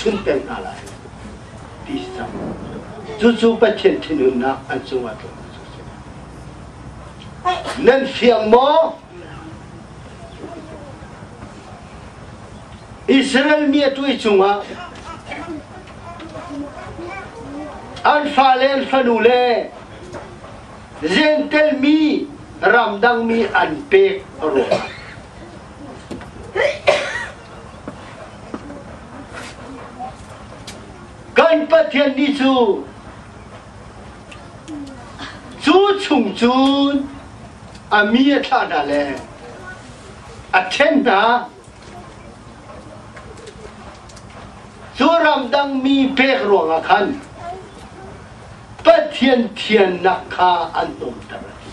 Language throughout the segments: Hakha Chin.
zohchun peng hna lai ti si cang. Cucu Pathian thinhunnak an cungah tlung cu si. Nan fiang maw? Israel mi a tuai cungah an fale an fanu le Gentel mi ramdang mi an pek ruangah kan Pathian nih cu cu chung cun a mi a thlah hna le a ṭhen hna. Cu ramdang mi pek ruangah khan Pathian thiannak kha an hnawmter a ti.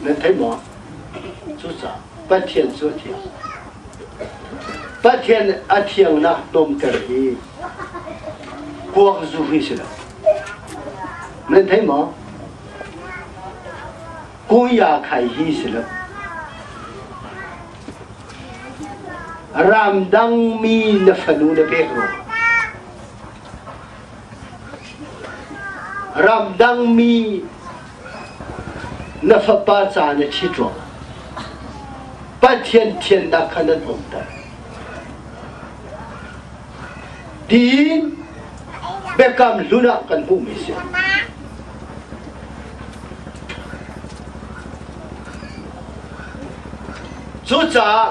Nan thei maw? Cucaah Pathian cu a thiang. Pathian a thiangnak hnawmter hi kuak zu hi si lo. Nan thei maw? Kuya khai hi si lo. Ramdang mi na fanu na pek ruangah ramdang mi na fapa ca na ṭhit ruangah Pathian thiannak kha nan umter. Tiin biakam hlun ah kan hmuhmi si. Cucaah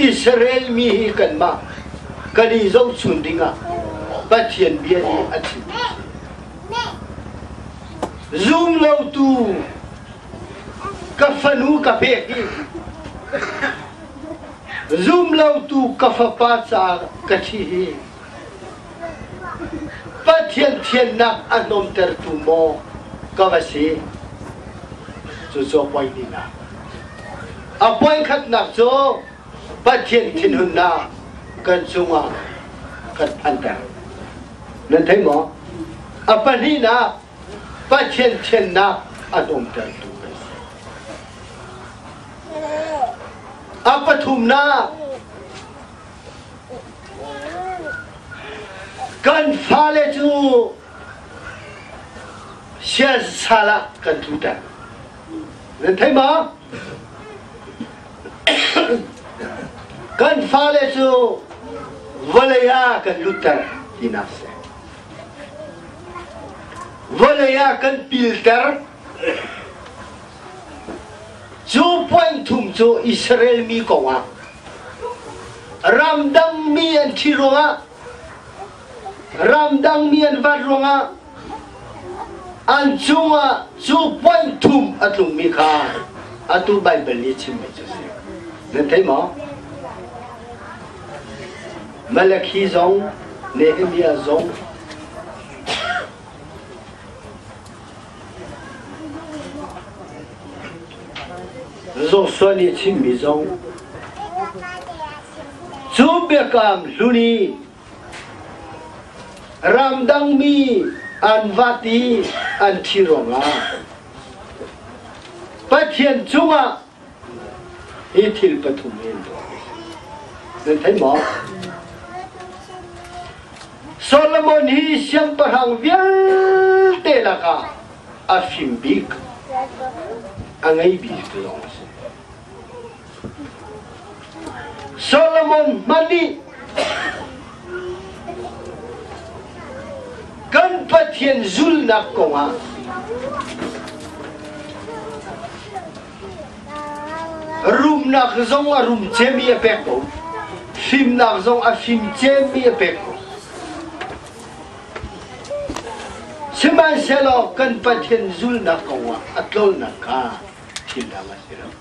Israel mi hi kanmah kan i zohchun dingah Pathian bia nih a chimmi a si. Zum lotu ka fanu ka pek i zum lotu ka fapa ca ka thi hi Pathian thiannak a hnawmtertu maw ka va si? Cucu a poi tinak. A poi khatnak cu Pathian thinhunnak kan cungah kan phanter. Nan thei maw? A pahnihnak Pathian thiannak a hnawmtertu kan si. A pathumnak Kan fale cu siasal ah kan tluter. Nan thei ma? Kan fale cu vawlei ah kan lutter tinak si. Vawlei ah kan pilter. Cu point thum cu Israel mi kongah Ramdang mi an thi ruangah ramdang mi an vat ruangah an cungah cu point thum a tlungmi kha atu Baibal nih chimmi cu si. Nan thei maw? Malakhi zong, Nehemiah zong, Joshua nih a chimmi zong cu biakam hlun i ramdangmi an vat i an thi ruangah Pathian cungah hi thil pathum hi an tuah. Nan thei maw? Solomon hi siangpahrang vialte lakah a fim bik, a ngei bik lawng a si. Solomon hmanh nih kan Pathian zulnak kongah rumnak zong a rum cemi a pek ko fimnak zong a fim cemi a pek ko Sihmanhsehlaw kan Pathian zulnak kongah a tlolnak kha thil dang a si lo.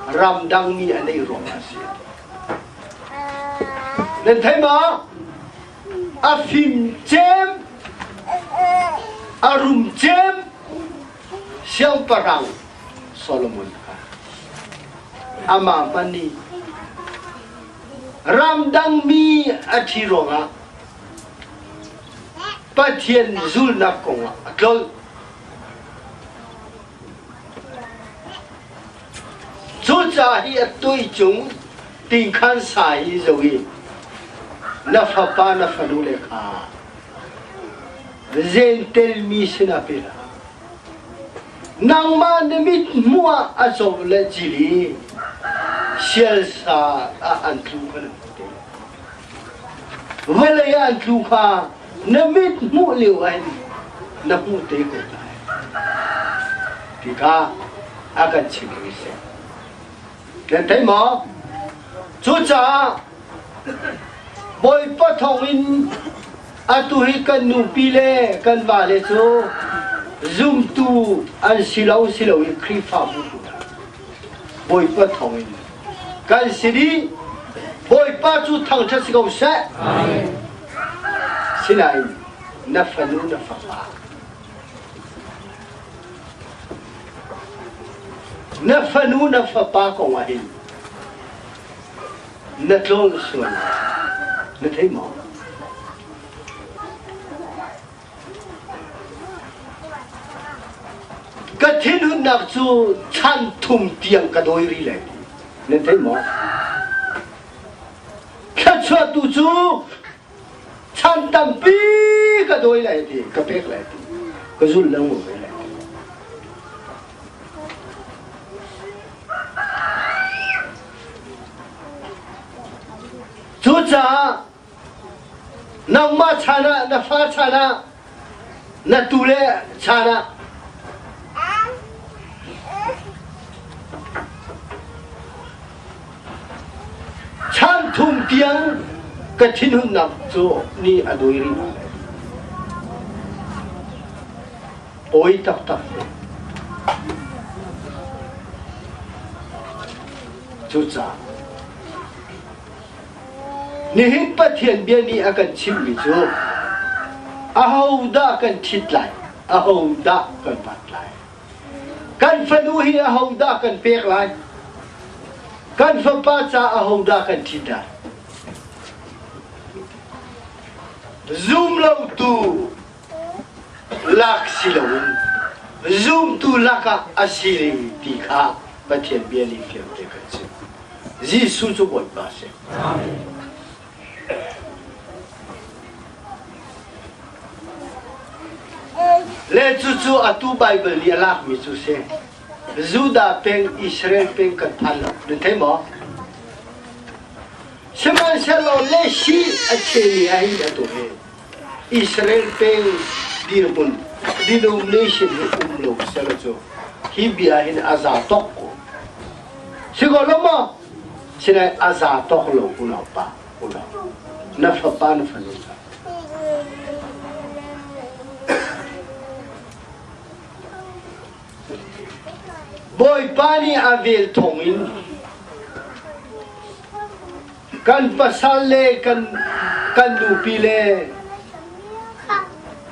Ramdang mi a neih ruangah a si. Nan thei maw? A fim cem, a rum cem, siangpahrang Solomon kha amah hmanh nih ramdang mi a ṭhi ruangah Pathian zulnak kongah a tlolh. Cucaah hi a tui cung tingkhan sa hi zo i Na fapa na fanu le kha zentel mi sinah pe hlah. Nangmah na mit hmuh ah a cawh le cili sialsa ah an tlu kha na hmu te. Vawlei ah an tlu kha na mit hmuh lio ah hin na hmuh te ko lai. Ti kha a kan chimh mi si. Nan thei maw? Cucaah Bawipa thawngin atu hi kan nupi le kan vale cu zumtu an si lo si lo i Khrihfabu tu Bawipa thawngin kan si dih. Bawipa cu thangṭhat si ko seh. Sinain na fanu na fapa Na fanu na fapa kong ah hin na tlawn sual na thei maw? Ka thinhunnak cu chan thum tiang ka dawi rih lai ti nan thei maw? Thluachuahtu cu Chan tampi ka dawi lai ti, ka pek lai ti, ka zul lengmang ve lai ti. Cucaah nangmah chan ah, na fa chan ah, na tule chan ah Chan thum tiang ka thinhunnak cu ni a dui rih. Pawi taktak. Cucaah nihin Pathian bia nih a kan chimhmi cu ahodah kan ṭhit lai, ahodah kan vat lai. Kan fanu hi ahodah kan pek lai? Kan fapa ca ahodah kan ṭhit lai? Zumlotu lak si loin zumtu lakah a si ti kha Pathian bia nih fiang te kan chim. Jesuh cu Bawipa a si. Le cucu atu Baibal nih a lakmi cu si. Judah peng, Israel peng kan phan lo. Nan thei maw? Sihmanhsehlaw le si a chemi ah hin atu hi Israel peng dirhmun denomination hi um lo selaw cu hi bia hin a za tok ko. Si ko lo maw? Sinain a za tok lo unau pa unau na fapa na fanu ca. Bawipa nih a vel thawngin kan pasal le kan kan nupi le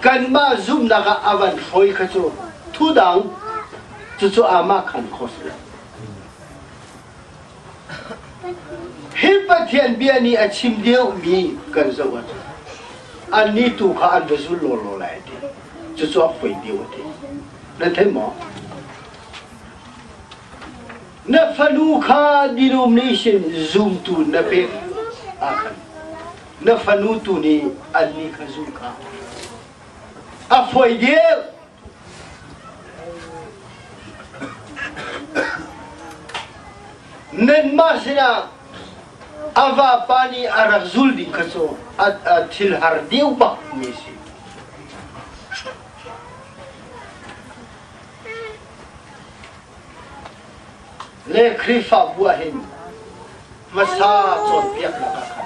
kanmah zumhnak ah a van hruai kha cu thudang cucu amah khan kho si lo. Hi Pathian bia nih a chim deuhmi kan zoh ahcun annih tu kha an va zul lawlaw lai a ti. Cucu a poi deuh a ti. Nan thei maw? Na fanu kha denomination zumtu na pek ahkhan na fanu tu nih annih kha zum kha a fawi deuh. Nanmah sinah a vapa nih a rak zul ding kha cu a thil har deuh bak mi si. Le Khrihfabu ah hin hmasa cawnpiaknak ah khan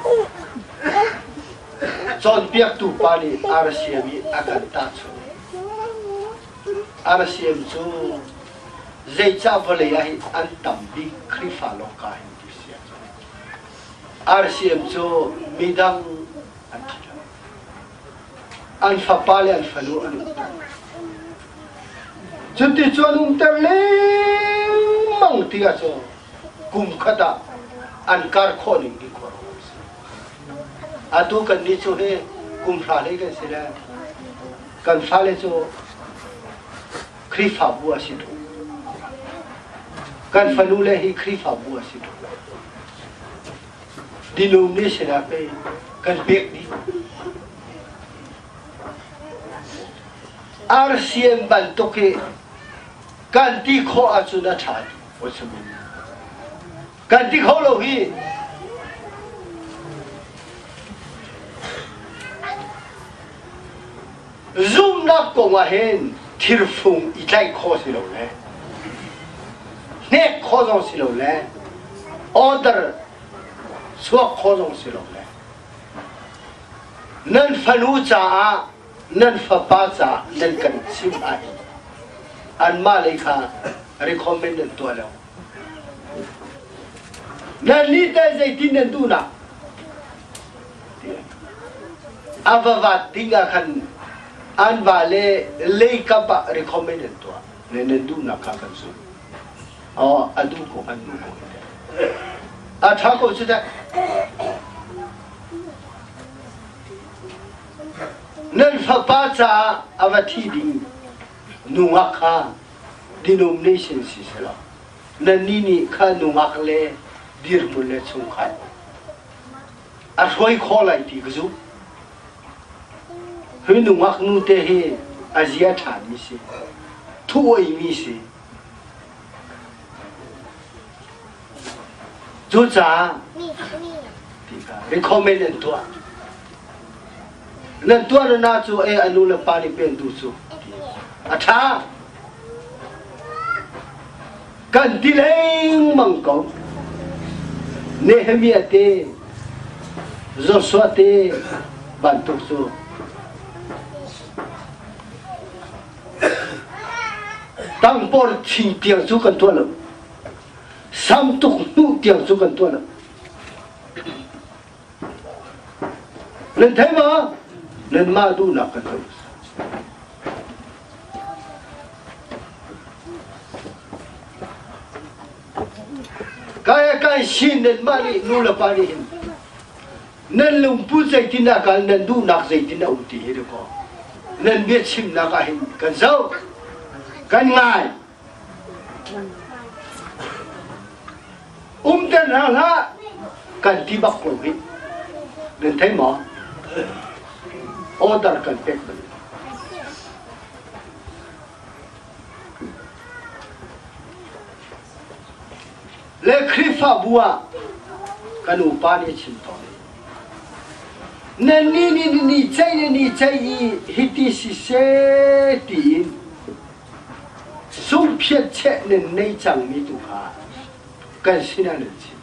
cawnpiaktu pa nih RCM i a kan tahchunh. RCM cu zeicah vawlei ah hin an tam bik Khrihfa lawng ka hin ti si ahcun RCM cu midang an thi lo. An fapa le an fanu an umter. Cuti cu an umter lengmang ti ahcun kum khat ah an kar khawh ning hi khuaruahhar a si. Atu kannih cu hi kum hra hlei kan si le kan fale cu Khrihfabu a si tuk. Kan fanu le hi Khrihfabu a si tuk. Denomination ah pei. Kan pek dih. RCM bantuk hi kan ti khawh ahcun a ṭha Kan ti kho lo hi. Zumhnak kong ah hin thirfung i tlaih khawh si lo le hnek khawh zong si lo le order chuak khawh zong si lo le nan fanu caah nan fapa caah nan kan chim ahhin anmah lei kha recommend nan tuah lo. Nan nih teh zeitin nan duhnak? A va vat ding ah khan an va le leikap ah recommend an tuah. Ne nan duhnak kha kan zul. Oh, a duh ko, an duh ko. A ṭha ko cu teh. Nan fapa caah a va thi ding nungak kha denomination si selaw nannih nih kha nungak le dirhmun le chungkhar a hruai khawh lai ti ka zumh. Hi nungak nu te hi a zia ṭhami si, thu-oimi si. Cucaah ti kha recommend an tuah. Nan tuah na cu e a nu le pa nih pen tu cu a ṭha. Kan ti lengmang ko. Nehemiah te, Joshua te bantuk cu tangpor thing tiang cu kan tuah lo. Samtuk hnuh tiang cu kan tuah lo. Nan thei maw? Nanmah duhnak kan tuah. Kai kai sin nanmah nih nu le pa nih hin nan lungput zeitin ah kal nan duhnak zeitin a um ti hi dakaw nan biachimnak ah hin kan zoh kan ngai Umter hna hlah kan ti bak ko hih. Nan thei maw? Order kan pek bal. Le Khrihfabu ah kan upa nih chim tawn. Nan ni ni ni cei ni ni cei i hiti si se tiin Zungphiat cheh nan nei cangmi tu kha kan sinah nan chim.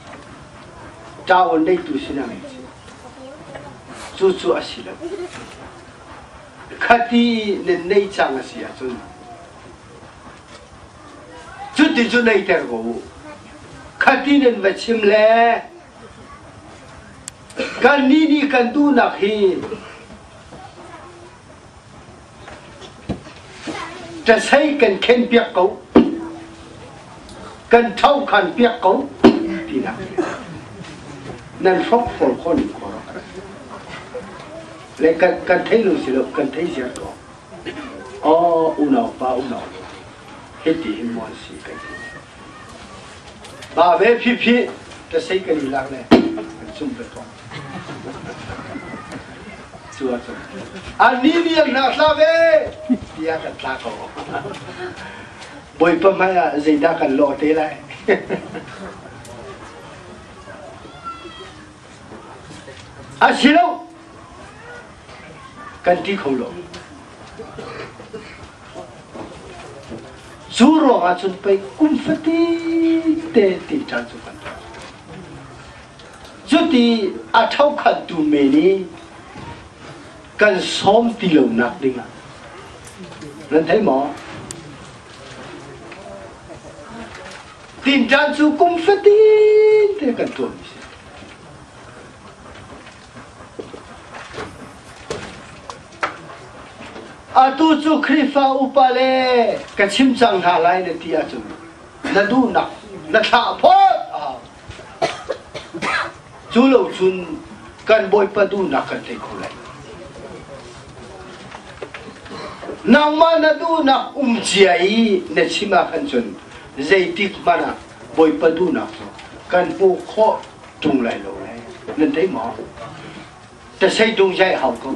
Ṭawan neitu sinah nan chim. Cucu a si lo. Khati nan nei cang a si ahcun cuti cu neiter ko u. Khati nan va chim le kannih nih kan duhnak hi Ṭasei kan khenpiak ko, kan ṭhokhanpiak ko tinak nan hrokhrol khawh ning khawh le kan kan thei lo si lo kan thei ziar ko. Aw unau pa unau hiti hin maw si kan ti. Ba ve phi phi ṭasei kan i lak le kan sum ve ko. Cu ahcun annih nih an hna hlah ve tiah kan tla ko. Bawipa hmai ah zeidah kan lawh te lai? A si lo. Kan ti kho lo. Cu ruangah cun pei kum fatin te ti ṭan cu kan tuah. Cuti a ṭhokhantu men i kan sawm ti lonak dingah nan thei maw? Tinṭan cu kum fatin te kan tuahmi si. Atu cu Khrihfa upa le ka chim cang hna lai na ti ahcun na duhnak na thlah phawt a hau. Cu lo cun kan Bawipa duhnak kan thei kho lai. Nangmah na duhnak um cia i na chim ah khan cun zeitik hmanh ah Bawipa duhnak cu kan hmuh khawh ṭung lai lo le nan thei maw? Tasei dung zai hau ko.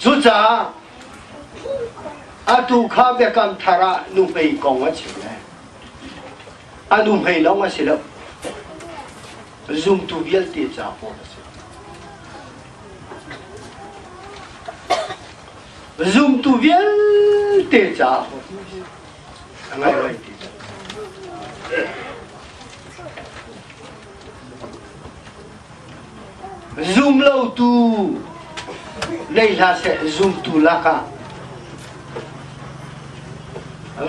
Cucaah atu kha biakam thar ah nuhmei kong a chim le a nuhmei lawng a si lo zumtu vialte ca pawl a si. Zumtu vialte ca a ngai ngai ti. Zum lotu nei hlah seh zumtu lakah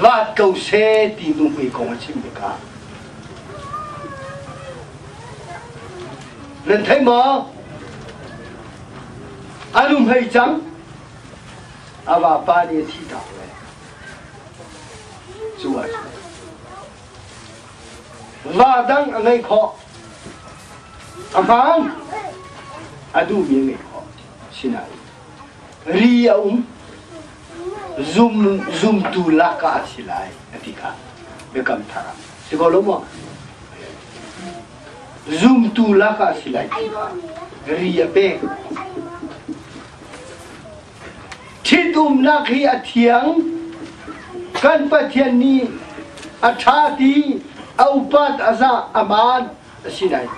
vaat ko seh ti nuhmei kong a chim tikah nan thei maw? A nuhmei cang a vapa nih a thih tak le cu ah va dang a ngei khawh a hmaan a duhmi a ngei khawh sinain ri a um zum zumtu lakah a si lai a ti kha biakam thar ah si ko lo maw zumtu lakah a si lai ti kha ri a pek Ṭhitumnak hi a thiang. Kan Pathian nih a ṭha ti, a upat, a zah, a maan a si nain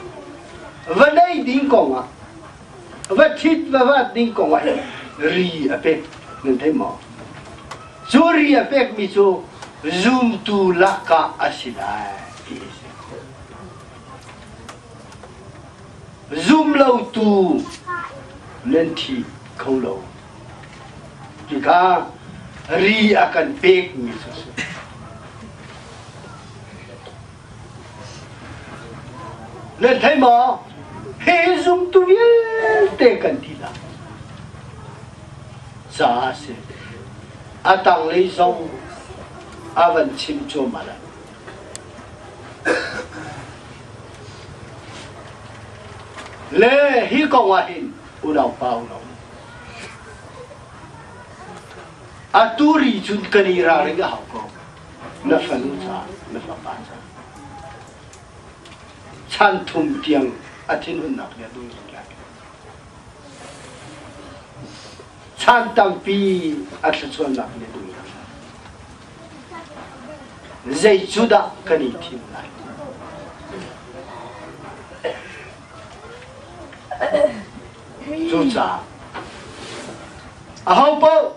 va nei ding kongah, va ṭhit va vat ding kongah hin ri a pek. Nan thei maw? Cu ri a pekmi cu zumtu lakah a si lai ti a si. Zumlotu nan thi kho lo. Hika ri a kan pekmi cu si. Nan thei maw? Hi zumtu vialte kan ti la. Ca a si. A tanglei zong a van chim cuahmah lai. Le hi kong ah hin unaupa unau atu ri cun kan i ralring a hau ko na fanu ca na fapa ca chan thum tiang a thinhunnak le a duhnak lai chan tampi a thluachuahnak le duhnak Zei cu dah kan i thim lai? Cucaah ahopaoh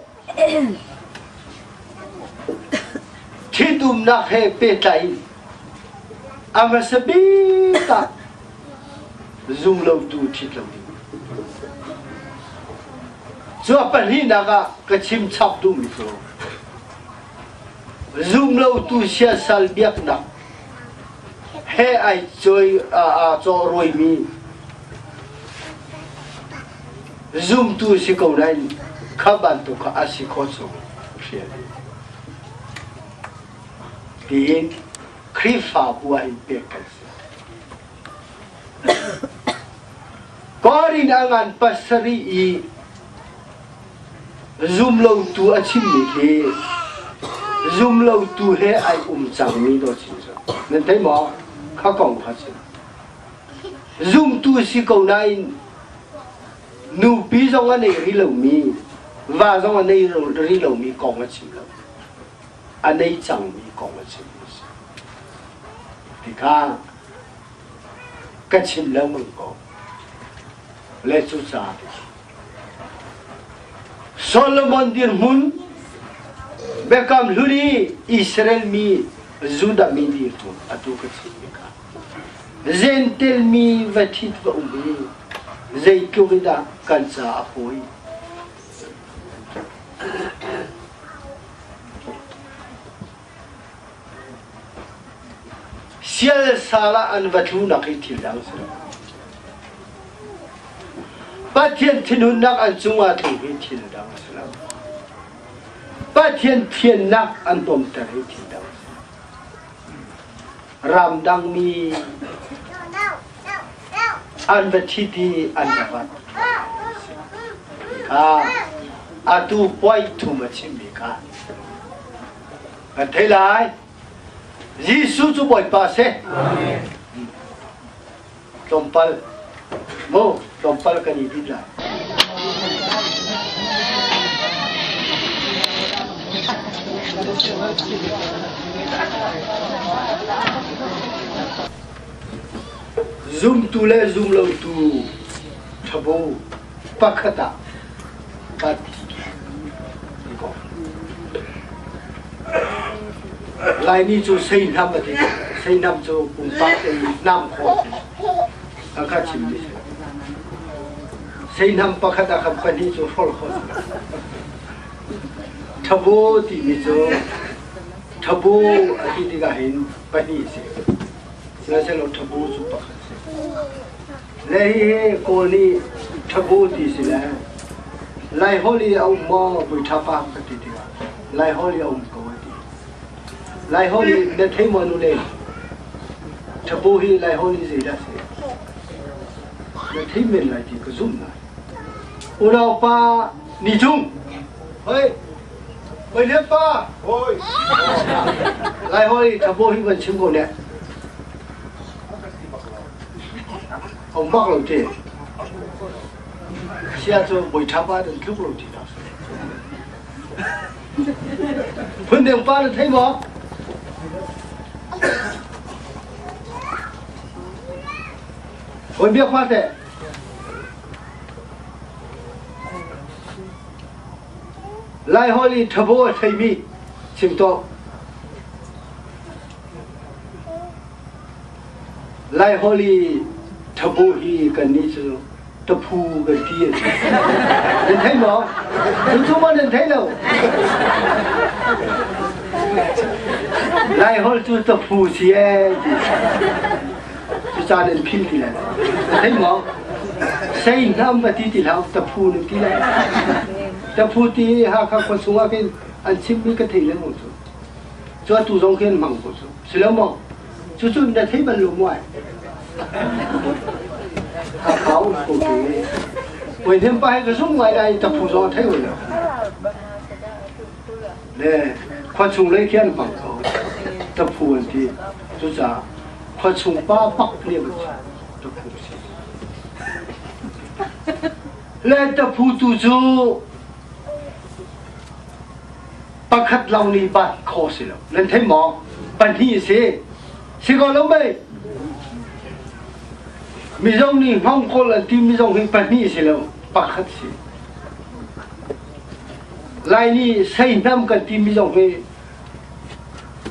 ṭhitumnak he pehtlai in a hmasa bik ah zumlotu ṭhit lo ding. Cu a pahnihnak ah ka chim chap duhmi cu Zumlotu siasal biaknak he ai cawi aa cawhruaimi zumtu si ko nain kha bantuk kha a si khawh chung hrial tiin Khrihfabu ah in pek kan si. Korin a ngan pasarih i Zumlotu a chimmi khi zumlotu he ai um cangmi dawh chim cu. Nan thei maw? Kha kong kha chim. Zumtu si ko nain nupi zong a nei rih lomi, va zong a nei rih lomi kong a chim lo. A nei cangmi kong a chim. Tikha ka chim lengmang ko. Le cucaah Solomon dirhmun Biakam Hlun i Israel mi Judah mi dirhmun atu ka chim mi kha Gentel mi va ṭhit va um hi zeitluk in dah kan ca a fawi. Sialsal ah an va tlunak hi thil dang si lo. Pathian thinhunnak an cungah tlung hi thil dang si lo. Pathian thiannak an tlawmter hi thil dang si lo. Ramdang mi an va ṭhit i an va vat. Kha atu puai thum a chimmi kha. Kan thei lai. Jesuh cu Bawipa a si. Tlawmpal mu tlawmpal kan i dit lai. Zumtu le zumlotu ṭhabo pakhat ah kan Laimi cu seihnam a ti. Seihnam cu pumpak in nam khawh a si. A ka chimmi si. Seihnam pakhat ah khan pahnih cu hrol khawh a si. Ṭhabo timi cu ṭhabo a ti tikah hin pahnih a si. Sihmanhsehlaw ṭhabo cu pakhat a si. Le hihi Kawl nih ṭhabo ti si le Laiholh i a um maw Buiṭha pa ka ti tikah Laiholh i a um ko a ti. Laiholh i na thei maw nule? Ṭhabo hi Laiholh i zeidah a si? Na thei men lai ti ka zumh lai. Unaupa Ni Cung, hoi, hoi lian pa, hoi. Laiholh i ṭhabo hi van chim ko ne. Um bak lo ti. Sia cu bawi ṭha pa an tluk lo ti na. Phundeng pa na thei maw? Hawi biak pa teh. Laiholh i ṭhabo a theimi chim tuah. Laiholh i ṭhabo hi kannih cu taphu kan ti a si. Nan thei maw? Cu maw nan thei lo? Laiholh cu taphu si ee ti. Cucaah nan philh ti lai. Nan thei maw? Sei hnam va ti ti hlah, taphu nan ti lai. Taphu ti Hakha khua chungah khin an chimmi ka thei lengmang cu. Cu atu zong khi an hmang ko cu. Si lo maw? Cucu na thei bal lo maw? Hakha um ko tu. Puai pa hi ka zung ngai lai taphu zong a thei oi lo. Le khua chung lei khi an hmang ko. Taphu an ti. Cucaah khua chung pa bak nih an si. Taphu si. Le taphu tu cu pakhat lawng nih bat kho si lo nan thei maw pahnih si si ko lo mei mizo nih hngawngkawl an ti mizo hi pahnih si lo pakhat si lai nih seihnam kan ti mizo hi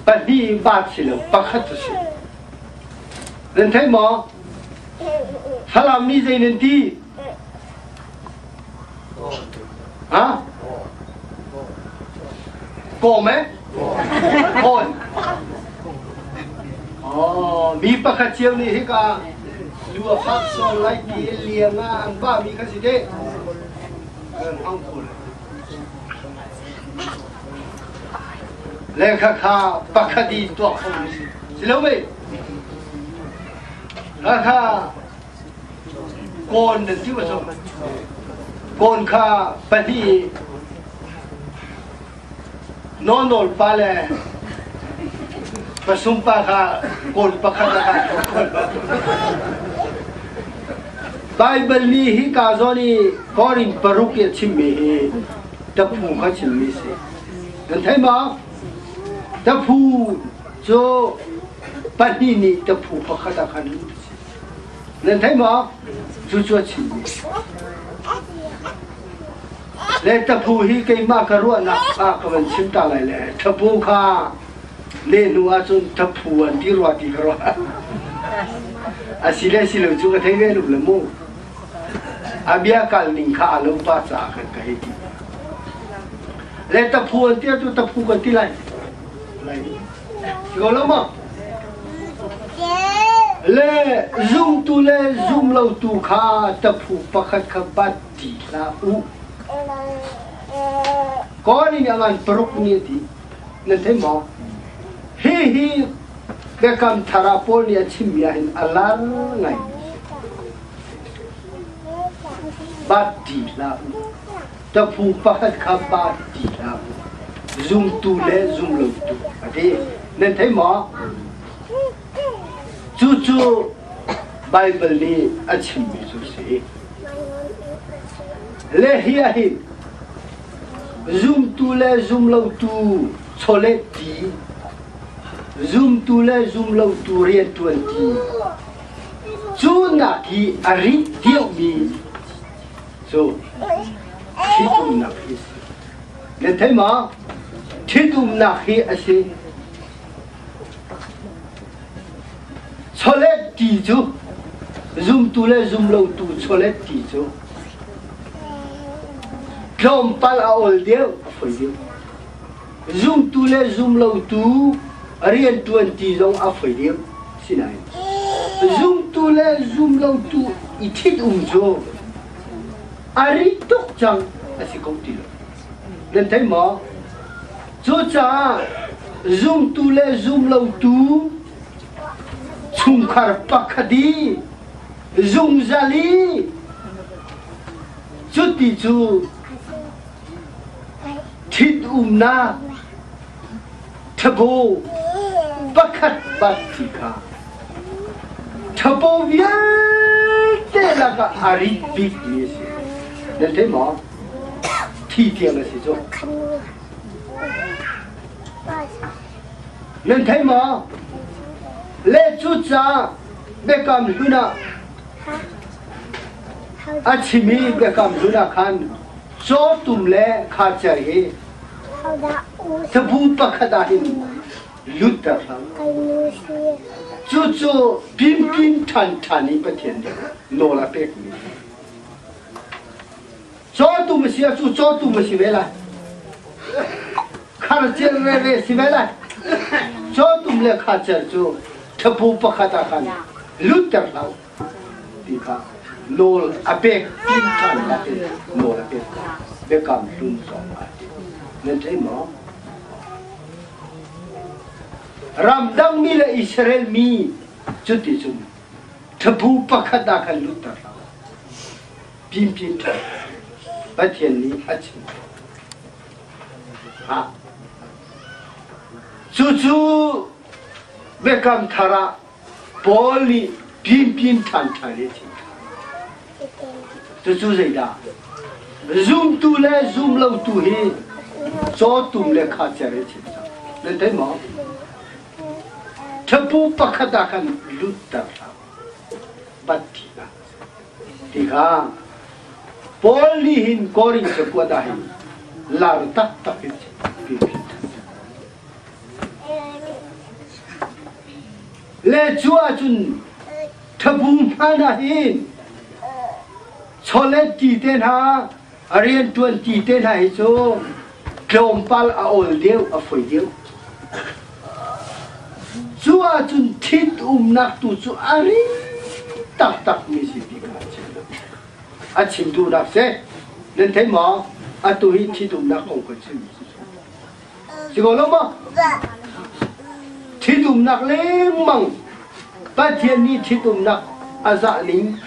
pahnih bat si lo pakhat si nan thei maw Falam nih zei nan ti Ha? Kawm eh? Kawn. Oh, mi pakhat cio nih hika lu a fak sual lai ti liang ah an ba mi kha si te. Kan hang khul. Le kha kha pakhat i tuak kho si. Si lo mei? Kha kha Kawn nan ti maw Kawn kha pahnih nawlnawl pa le pasum pa kha kawn pakhat ah Baibal nih hi ka zawn i Korin paruk i a chimmi hi taphu kha chimmi si. Nan thei maw? Taphu cu pahnih nih taphu pakhat ah khan Nan thei maw? Cucu a chimmi. Le taphu hi keimah ka ruahnak ah ka van chim ta lai le taphu kha le hnu ahcun taphu an ti rua ti ka ruah. A si le si lo cu ka thei ve lu le mu. A bia kal ning kha a lo pa caah khan ka hei ti. Le taphu an ti ahcun taphu kan ti lai. Lai. Si ko lo maw? Le zumtu le zumlotu kha taphu pakhat kha bat ti hlah u. Kawl in a ngan paruk nih a ti. Nan thei maw? Hihi Biakam Thar ah Paul nih a chimmi ah hin a lar ngai. Bat ti hlah u. Taphu pakhat kha bat ti hlah u. Zumtu le zumlotu. ti. Nan thei maw? Cucu Baibal nih a chimmi cu si. Le hi ah hin zumtu le zumlotu chawlet ti, zumtu le zumlotu rianṭuan ti, cu nak hi a rit deuhmi cu ṭhitumnak hi a si. Nan thei maw? Ṭhitumnak hi a si. Chawlet ti cu zumtu le zumlotu chawlet ti cu tlawmpal a ol deuh, a foi deuh. Zumtu le zumlotu rianṭuan ti zong a foi deuh. Sinain zumtu le zumlotu i ṭhit-um cu a rit tuk cang a si ko ti lo. Nan thei maw? Cucaah zumtu le zumlotu chungkhar pakhat i zungzal i cuti cu ṭhitumnak ṭhabaw pakhat bat ti kha ṭhabaw vialte lakah a rit bikmi a si. Nan thei maw? Thi tiang a si cu. Nan thei maw? Le cucaah biakam hlun ah a chim i biakam hlun ah khan cawtum le khacer hi Cabu pakhat ah hin lutter hlah. Cucu pimpin ṭhan ṭhan i Pathian nih nawl a pekmi. Cawtum a si ah cu cawtum a si ve lai. Kharcel rere si ve lai. Cawtum le kharcel cu ṭhapu pakhat ah khan lutter hlah ti kha nawl a pek tin ṭhan nakin nawl a pek biakam hlun zong ah ti nan thei maw ramdangmi le Israel mi cuti cun ṭhabu pakhat ah khan lutter hlah pimpin ṭhan Pathian nih a chim ha cucu biakam thar ah Paul nih pimpin ṭhan ṭhan in a chim. Cucu zeidah? Zumtu le zumlotu hi cawtum le khacer in chim cang. Nan thei maw? Ṭhapu pakhat ah khan lutter hlah. Bat thinak. Ti kha Paul nih hin Korin cakuat ah hin lar taktak in pimpin ṭhan. Le cu ahcun ṭhabu hmanh ah hin chawlet ti te hna a rianṭuan ti te hna hi cu tlawmpal a awl deuh a foi deuh. Cu ahcun ṭhit umnak tu cu a ri taktak mi si ti kha a chim. A chim duhnak si. Nan thei maw? Atu hi ṭhitumnak kong kan chim. Si ko lo maw? Ṭhitumnak lengmang Pathian nih ṭhitumnak a zah ning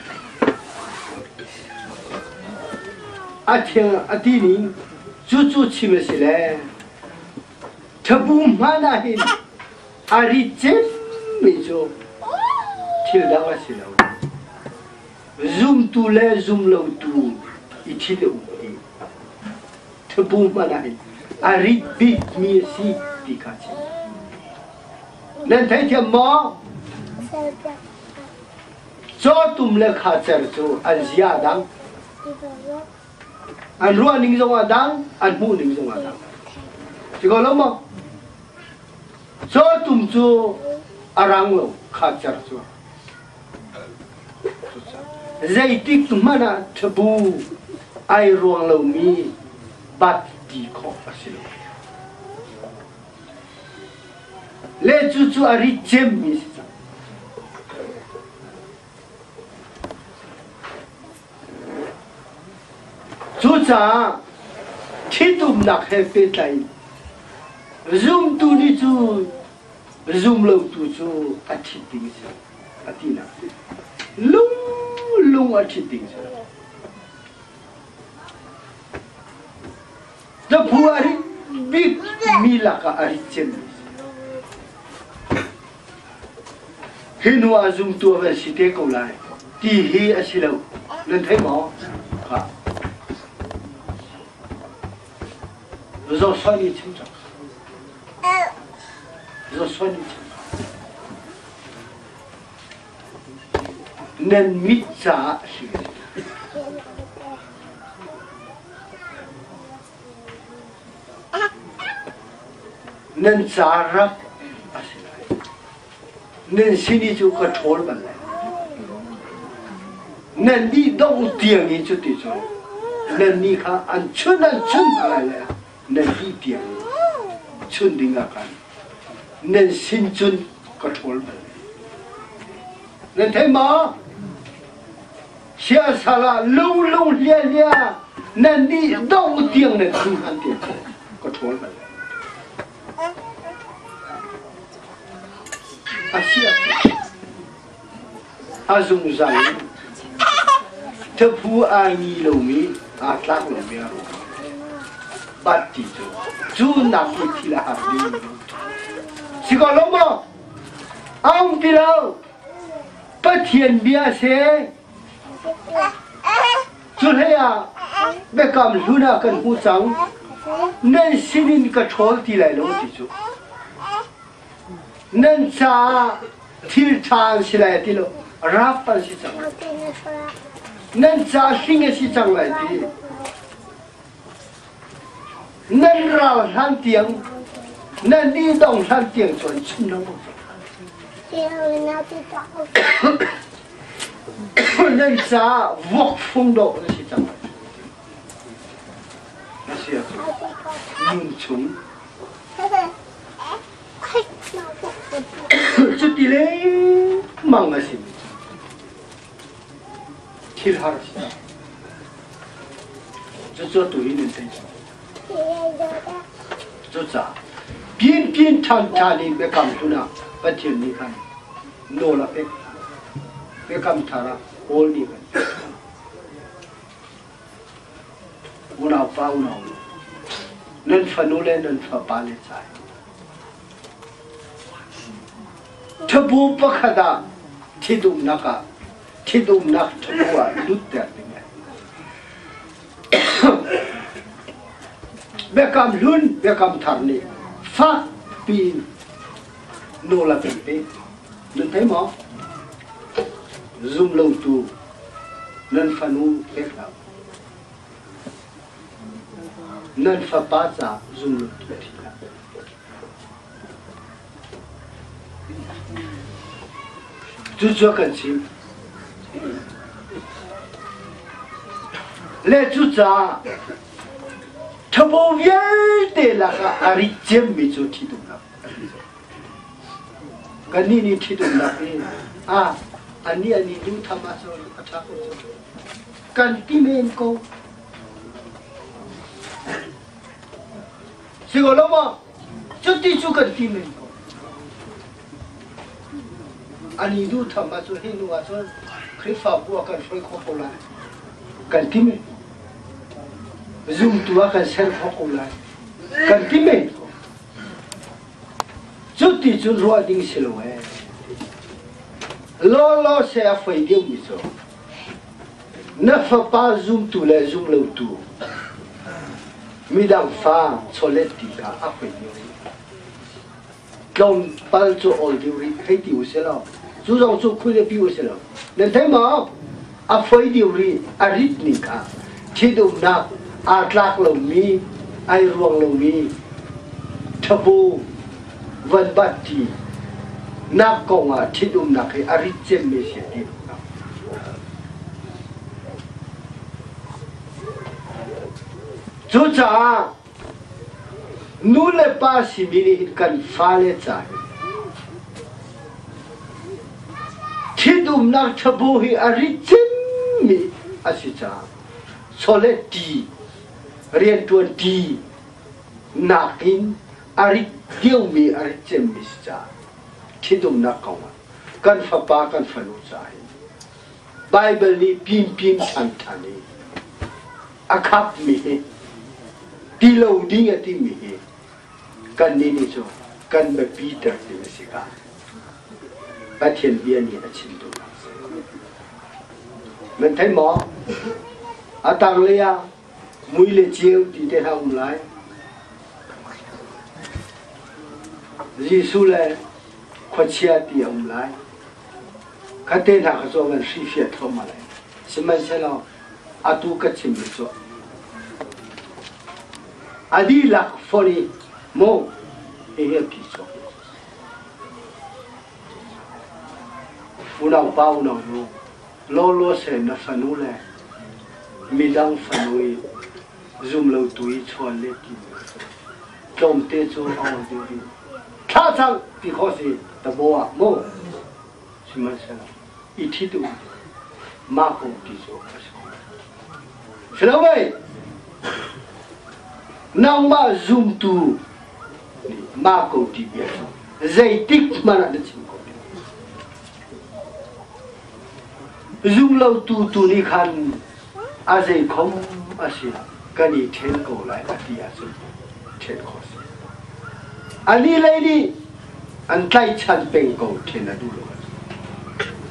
a thiang a ti ning cucu chim a si le ṭhabu hmanh ah hin a rit cemmi cu thil dang a si lo. Zumtu le zumlotu i ṭhit a um hi Ṭhabu hmanh ah hin a rit bikmi a si ti kha chim. Nan theithiam maw? Cawtum le khacer cu an zia a dang. An ruah ning zong a dang, an hmuh ning zong a dang. Si ko lo maw? Cawtum cu a rang lo, khacer cu. Zeitik hmanh ah ṭhabu ai ruang lomi bat ti khawh a si lo. Le cucu a rit cemmi si cang. Cucaah ṭhitumnak he pehtlai in zumtu nih cu zumlotu cu a ṭhit ding a si a tinak a si. Lung lung a ṭhit ding a si. Taphu a rit bik mi lakah a rit cemmi a si. Hi hnu ah zumtu a van si te ko lai ti hi a si lo. Nan thei maw? Kha. Joshua nih chim cang. Joshua nih chim. Nan mit caah a si. Nan ca rak a si lai. Nan sin i cu ka ṭhawl bal lai. Nan nih dongh tiang i cuti cu nannih kha an chun an chun hna lai le nan dih tiang i chun ding ah khan nan sin cun ka ṭhawl bal lai. Nan thei maw? Siasal ah lunglung hliahhliah nan nih dongh tiang nan chun han tiang ka ṭhawl bal lai. A siah a zungzal in thaphu aa ngi lomi aa tlak lomi a ruang bat ti cu cu nak i thil a har ding si ko lo maw? A um ti lo. Pathian bia se Cu hlei ah biakam hlun ah kan hmuh cang. Nan sinin ka ṭhawl ti lai lo ti cu. Nan caah thil ṭha an si lai ti lo, rap an si cang. Nan ca hling a si cang lai ti. Nan ral hlan tiang, nan i dong hlan tiang cu an chim lo. Nan caah vuak fung dawh na si cang. Na si ahcun nun chung cuti lengmang a simi cu thil har a si. Cucu atu hi nan thei cang. Cucaah pianpian ṭhanṭhan in biakam hlun ah Pathian nih khan nawl a pek hna. Biakam thar ah Paul nih khan unaupa unaunu nan fanu le nan fapa le ca ṭhabu pakhat ah ṭhitumnak ah ṭhitumnak ṭhabu ah lutter ding Biakam hlun biakam thar nih fak piin nawl a kan pek. Nan thei maw? Zum lotu nan fanu pek hlah u. Nan fapa caah zum lotu thi hlah. Cucu a kan chimh. Le cucaah ṭhabo vialte lakah a rit cemmi cu ṭhitumnak a si. Kannih nih ṭhitumnak hi a anih anih duh tham ahcun a ṭha ko cu. Kan ti men ko. Si ko lo maw? Cuti cu kan ti men ko. Ani duh tham ahcun hi nu ahcun Khrihfabu ah kan hruai khawh ko lai. Kan ti men. Zumtu ah kan ser khawh ko lai. Kan ti men ko. Cuti cun ruah ding si lo ee. Law law se a foi deuhmi cu na fapa zumtu le zumlotu midang fa chawlet ti kha a foi deuh rih. Tlawmpal cu awl deuh rih hei ti u si law cu zong cu khui le pi u si lo. Nan thei maw? A foi deuh rih a rit ning kha ṭhitumnak aa tlak lomi ai ruang lomi ṭhabu van bat ṭi nak kong ah ṭhitumnak hi a rit cemmi si ti Cucaah nu le pa simi nih hin kan fale ca hi ṭhitumnak ṭhabu hi a rit cemmi a si caah chawlet ṭi rianṭuan ṭi nakin a rit deuhmi a rit cemmi si caah ṭhitumnak kong ah kan fapa kan fanu ca hin Baibal nih pimpim ṭhanṭhan i a khapmi hi ti lo ding a timi hi kannih nih cu kan biapiter ti a si ka. Pathian bia nih a chim duhnak a si. Nan thei maw? A tanglei ah mui le ceu ti te hna um lai. Jesuh le khuachia ti a um lai. Khate hna kha cu a van hrifiah thluahmah lai. Sihmanhsehlaw atu ka chimmi cu a dihlak fonh i maw hihi a phichuak. Unaupa unaunu, lawlaw seh na fanu le midang fanu i zumlotu i chuan le timi cu tlawmte cu a awl deuh rih. Thlah cang ti khawh si tabo ah mu. Sihmanhsehlaw i ṭhit u mah kong ti cu a si kho. Si lo mei? Nangmah zumtu nih mah ko ti bia cu zeitik hmanh ah na chim ko. Zumlotu tu nih khan a zeikhom a si kan i ṭhen ko lai a ti ahcun ṭhen khawh a si. Anih lei nih an tlaihchan peng ko ṭhen a duh lo ahcun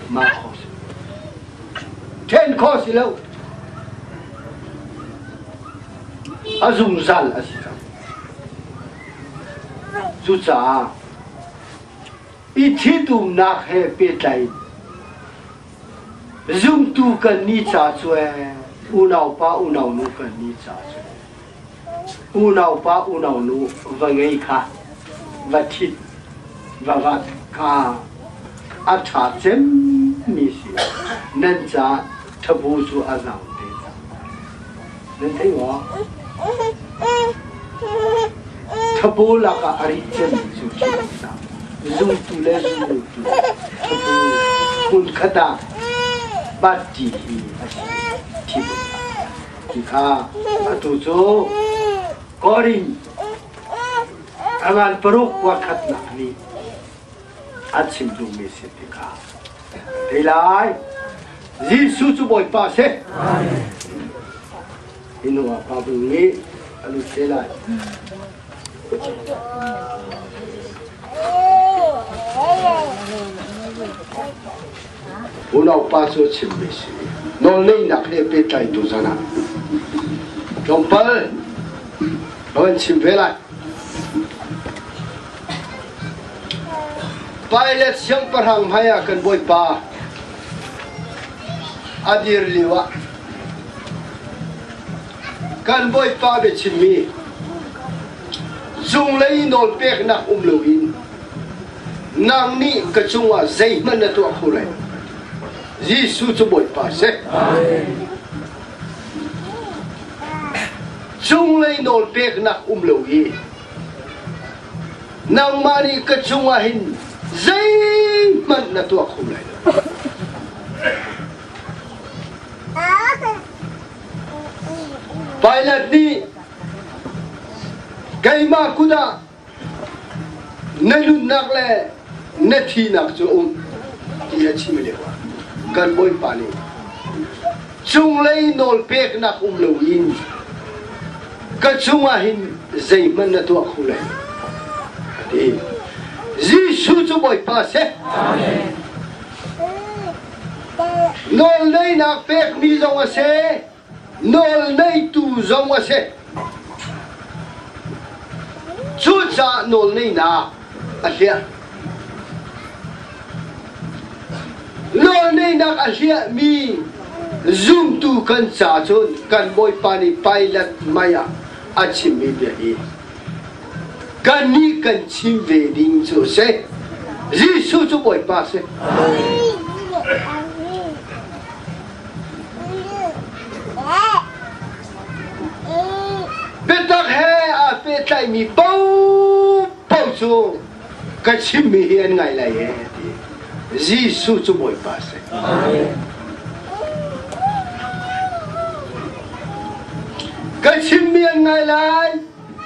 mah khawh a si. Ṭhen khawh a si lo. A zungzal a si cang. Cucaah i ṭhitumnak he pehtlai in zumtu kan nih ca cu unaupa unaunu kan nih ca cu unaupa unaunu va ngei kha va ṭhit va vat kha a ṭha cemmi si nan caah ṭhabu cu a zang te cang nan thei maw ṭhabu lakah a rit cemmi cu ṭhit zumtu le zumlotu ṭhabu hmunkhat ah bat ṭi hi a si ṭhi ti kha atu cu Korin a ngan paruk kuakhatnak nih a chim duhmi si ti kha thei lai. Jesuh cu Bawipa a si. Hi hnu ah Pa Bung nih a lut te lai. Unaupa cu chimmi si. Nawlngeihnak he pehtlaitu zan ah tlawmpal ka van chim ve lai. Pilate siangpahrang hmaiah kan Bawipa a dir lio ah kan Bawipa biachimmi cunglei nawlpeknak um loin nang nih ka cungah zeihmanh na tuah kho lai Jesuh cu Bawipa si. Cunglei nawlpeknak um lo i nangmah nih ka cungah hin zeihmanh na tuah kho lai lo. Pilate nih keimah kut ah na nunnak le na thihnak cu um ti a chim lio ah kan Bawipa nih cunglei nawlpeknak um loin ka cungah hin zeihmanh na tuah kho lai a ti. Jesuh cu Bawipa a si. Nawlneinak pekmi zong a si. Nawlneitu zong a si. Cucaah nawlneinak a hliah. Nawlneinak a hliahmi zumtu kan ca cun kan Bawipa nih Pilate hmai ah a chimmi bia hi kannih kan chim ve ding cu a si. Jesuh cu Bawipa a si. Biatak he aa pehtlaimi paohpaoh cu ka chimmi hi an ngai lai ee ti. Jesuh cu Bawipa a si. Ka chimmi an ngai lai,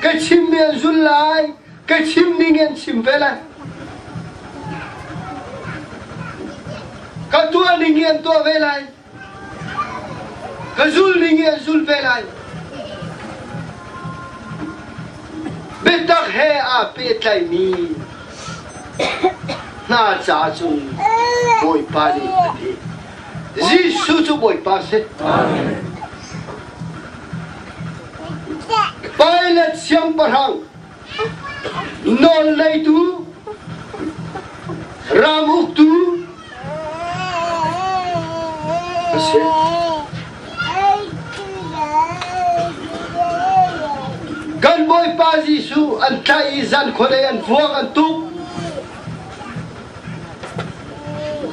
ka chimmi an zul lai, ka chim ning an chim ve lai. Ka tuah ning in an tuah ve lai. Ka zul ning in an zul ve lai. Biatak he aa pehtlaimi. hna caah cun Bawipa nih a ti. Jesuh cu Bawipa si. Pilate siangpahrang nawl neitu ram uktu a si. Kan Bawipa Jesuh an tlaih i zan khuadei an vuak an tuk.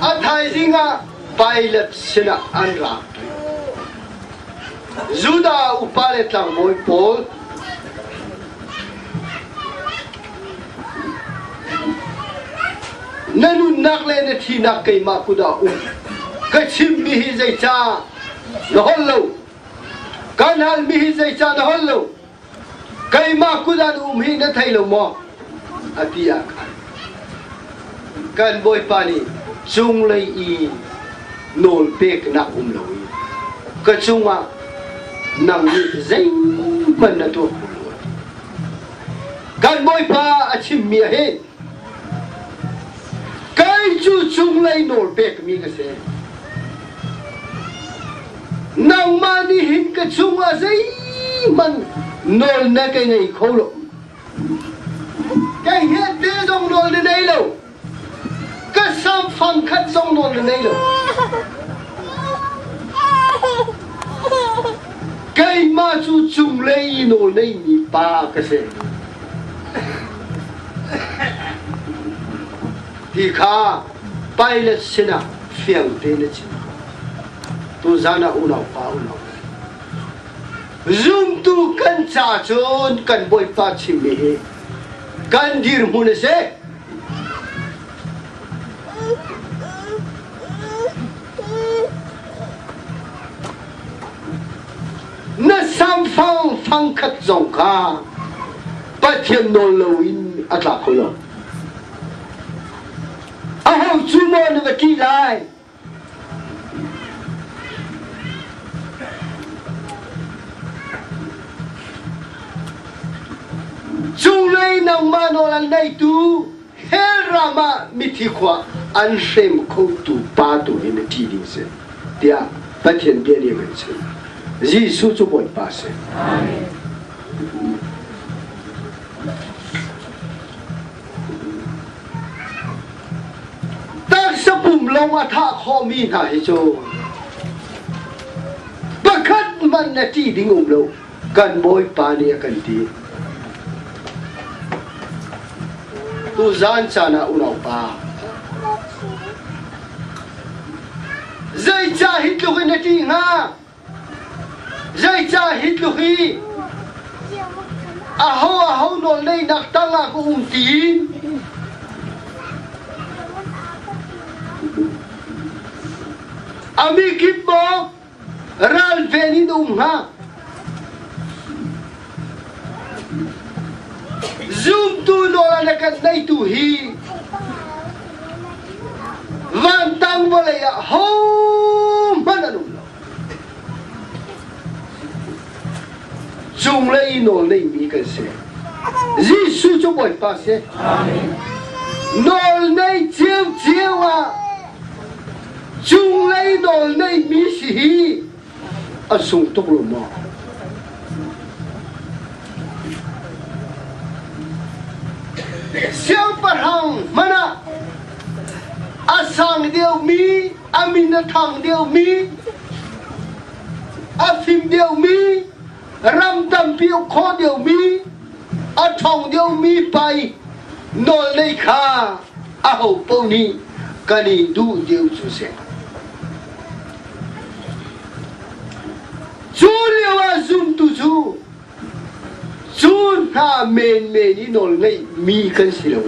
A thaizing ah Pilate sinah an ra. Judah upa le tlangbawi pawl na nunnak le na thihnak keimah kut ah um. Ka chimmi hi zeicah na holh lo? Kan halmi hi zeicah na holh lo? Keimah kut ah na um hi na thei lo maw? A ti ah khan kan Bawipa nih cunglei i nawl peknak um lo i ka cungah nang nih zeihmanh na tuah kho lo. Kan Bawipa a chimmi ah hin kei cu cunglei nawl pekmi ka si. Nangmah nih hin ka cungah zeihmanh nawl na ka ngei kho lo. Kei he te zong nawl na nei lo. Ka samfang khat zong nawl na nei lo. Keimah cu cunglei i nawl neimi pa ka si. Ti kha Pilate sinah fiang tein a chim. Tuzan ah unau pa unau zumtu kan ca cun kan Bawipa chimmi hi kan dirhmun a si. Na samfang fangkhat zong kha Pathian nawl loin a tla kho lo. Aho cu maw na va ṭih lai? Cunglei nangmah nawl an neitu hell ram ah mithi khua an hrem khotu pa tu hi na ṭih ding si tiah Pathian bia nih a kan chimh. Jesuh cu Bawipa a si. Taksa pum lawng a thah khawhmi hna hi cu pakhat hmanh na ṭih ding um lo kan Bawipa nih a kan ti. Tuzaan caan ah unaupa zeicah hi tluk in na ṭih hnga? Zeicah hi tluk hi aho aho nawlneihnak tangah ka um tiin a mikip maw ralven in um hnga? Zumtu nawl a kan neitu hi vantang vawlei ah hohmanh an um lo. Cunglei nawl neimi kan si. Jesuh cu Bawipa si. Nawl nei ciocio ah cunglei nawl neimi si hi a sung tuk lo maw? Siangpahrang hmanh ah a sang deuhmi a min a thang deuhmi, a fim deuhmi, ram tampi uk khawh deuhmi, a ṭhawng deuhmi pai nawl nei kha aho paoh nih kan i duh deuh cu si. Cu lio ah zumtu cu cu hna menmen i nawl ngeihmi kan si lo.